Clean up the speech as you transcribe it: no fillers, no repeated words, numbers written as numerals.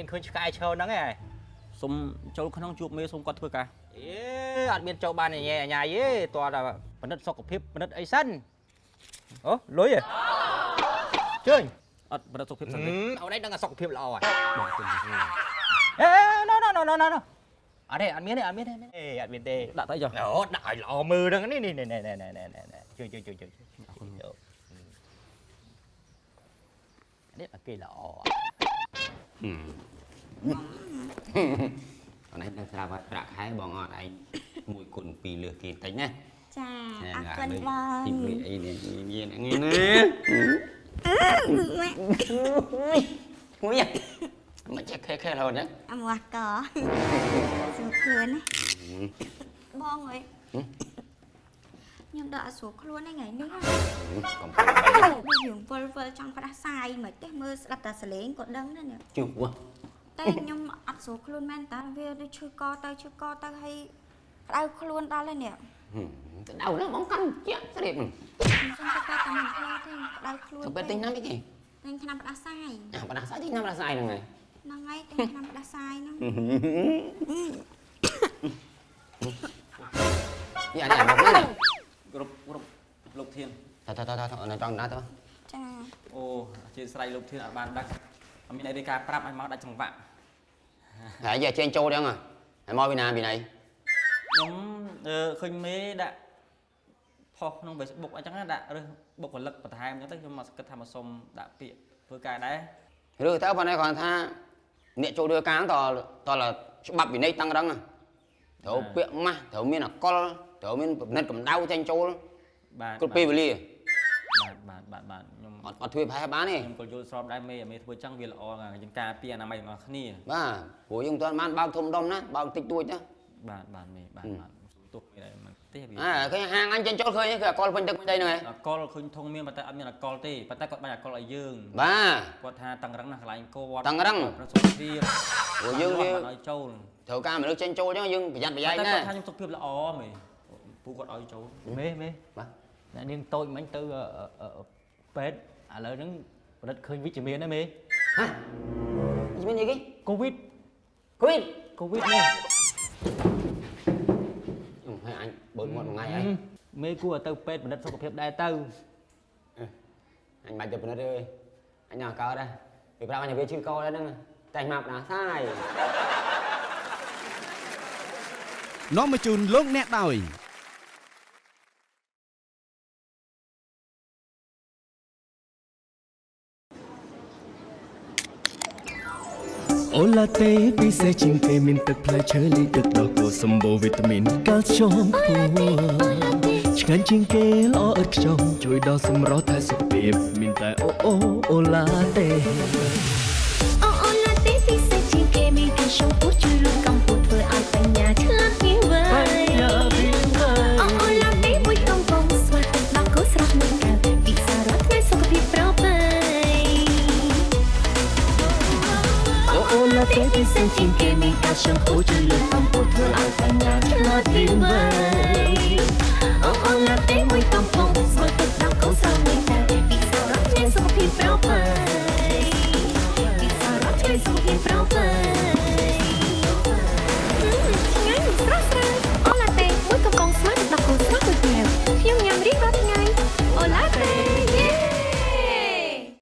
មានឃើញឆ្កែឈរហ្នឹងឯង សុំចូលក្នុងជួបមេសុំគាត់ធ្វើការ អេអត់មានចូលបានញ៉ែញ៉ៃទេតោះតែពិនិត្យសុខភាពពិនិត្យអីសិនអូលុយហ៎ជើញ អត់ពិនិត្យសុខភាពសិនទេ អូនឯងដឹងថាសុខភាពល្អហើយ បាទគុណ អេណូណូណូណូណូអត់ទេអត់មានទេអត់មានទេអេអត់មានទេ ដាក់ទៅចុះ អូដាក់ឲ្យល្អមើលហ្នឹងនេះនេះនេះនេះនេះនេះជួយជួយជួយជួយនេះអាគេល្អ អនឯងដឹងស្រាប់ហើយប្រាក់ខែបងអត់ឯងមួយគុណពីរលើសគេបន្តិចណា ចាអរគុណបង ទីមួយអីនេះញៀនហ្នឹងណាមួយមិនចេះខេខេរហូតណា អមកស្រួលខ្លួនណាបងអើយខ្ញុំដកអត់ស្រួលខ្លួនហ្នឹងថ្ងៃនេះ កុំ រឿងវិលវិលចង់ផ្ដាសាយមិនទេមើលស្ដាប់តែសលេងក៏ដឹងដែរនេះ ជួប តែខ្ញុំអត់ស្រួលខ្លួនមែនតើវាដូចឈឺកទៅឈឺកទៅហើយក្តៅខ្លួនដល់ហើយនេះ ទៅដៅណាបងកាន់ជាក់ស្រៀប ខ្ញុំសុំទៅតែមិនផ្លោទេក្តៅខ្លួន ទៅពេទ្យទិញណាំអីគេ ទិញថ្នាំផ្ដាសាយ អាផ្ដាសាយទិញណាំផ្ដាសាយហ្នឹងហើយ ហ្នឹងហើយទិញថ្នាំផ្ដាសាយហ្នឹង នេះអានេះមកណា គ្រប់គ្រប់លោកធាន តើតើតើតើចង់ណាតើ ចា អូអធិស្ឋានលោកធានអត់បានដឹងអត់មានអីរាយការណ៍ប្រាប់ឲ្យមកដាច់ចង្វាក់ ហើយយកចេញចូលចឹងហើយមកពីណាពីណី ខ្ញុំឃើញមេដាក់ផុសក្នុង Facebook អញ្ចឹងដាក់រើសបុគ្គលិកបន្ថែមអញ្ចឹងទៅខ្ញុំមកគិតថាមកសុំដាក់ពាក្យធ្វើការដែរ ឬតើប៉ុន្តែគាត់ថាអ្នកចូលធ្វើការតតច្បាប់វិន័យតឹងរឹងត្រូវពាក់ម៉ាស់ត្រូវមានអកលត្រូវមានពិនិត្យកម្ដៅចេញចូល បាទ គ្រប់ពេលវេលា បាទបាទបាទបាទខ្ញុំ អត់អត់ធ្វើប្រហែលបានទេ ខ្ញុំក៏យល់ស្របដែរមេមេធ្វើចឹងវាល្អយើងការពារអនាម័យរបស់គ្នា បាទព្រោះយើងមិនទាន់បានបើកធំដុំណាបើកតិចតួចណា បាទបាទមេបាទបាទទោះមានមិនទេវា អើឃើញហាងអញចេញចូលឃើញគឺអកលពេញទឹកពេញដីហ្នឹងឯង អកលឃើញធុងមានប៉ុន្តែអត់មានអកលទេប៉ុន្តែគាត់បាញ់អកលឲ្យយើង បាទ គាត់ថាតឹងរឹងណាស់កន្លែងគាត់ តឹងរឹង ប្រសុខភាព ព្រោះយើងវា ឲ្យចូល ត្រូវការមនុស្សចេញចូលចឹងយើងប្រយ័ត្នប្រយែងណា តែគាត់ថាខ្ញុំសុខភាពល្អមេពូគាត់ឲ្យចូល មេមេ បាទ អ្នកនាងតូចមិញទៅពេទ្យឥឡូវហ្នឹងផលិតឃើញវិជ្ជមានហើយមេ ហ៎មានអីគេ កូវីដ កូវីដ កូវីដនេះ ហើយអញបើមាត់មួយថ្ងៃហើយ មេគួរឲ្យទៅពេទ្យពិនិត្យសុខភាពដែរទៅ អញមិនទៅពិនិត្យទេអញញ៉ាំកើតដែរវាប្រាប់អញវាឈឺកដែរហ្នឹងតែអញមកផ្ដាសាយ នាំមកជូនលោកអ្នកដោយ អូឡាតេពិសេសជាងគេមានទឹកផ្លែឈើលីទឹកដោះគោសម្បូរវីតាមីនកាល់ស្យូមខ្ពស់ឆ្ងាញ់ជាងគេល្អឥតខ្ចោះជួយដល់សម្រស់ថែសុខភាពមានតែអូអូអូឡាតេ អូអូឡាតេពិសេសជាងគេមានកាល់ស្យូមខ្ពស់ជួយលុបកម្ពស់ធ្វើឲ្យបញ្ញាឆ្លាតវាងវៃអូអូឡាតេមួយកំប៉ុងស្វាទឹកដោះគោស្រស់មួយកែវពិសារាល់ថ្ងៃសុខភាពប្រពៃ អូអូឡាតេពិសេសជាងគេមានកាល់ស្យូមខ្ពស់ជួយលុបកម្ពស់ធ្វើឲ្យបញ្ញាឆ្លាតវាងវៃ អូអូឡាតេមួយកំប៉ុងស្វាទឹកដោះគោស្រស់មួយកែវពិសារាល់ថ្ងៃសុខភាពប្រ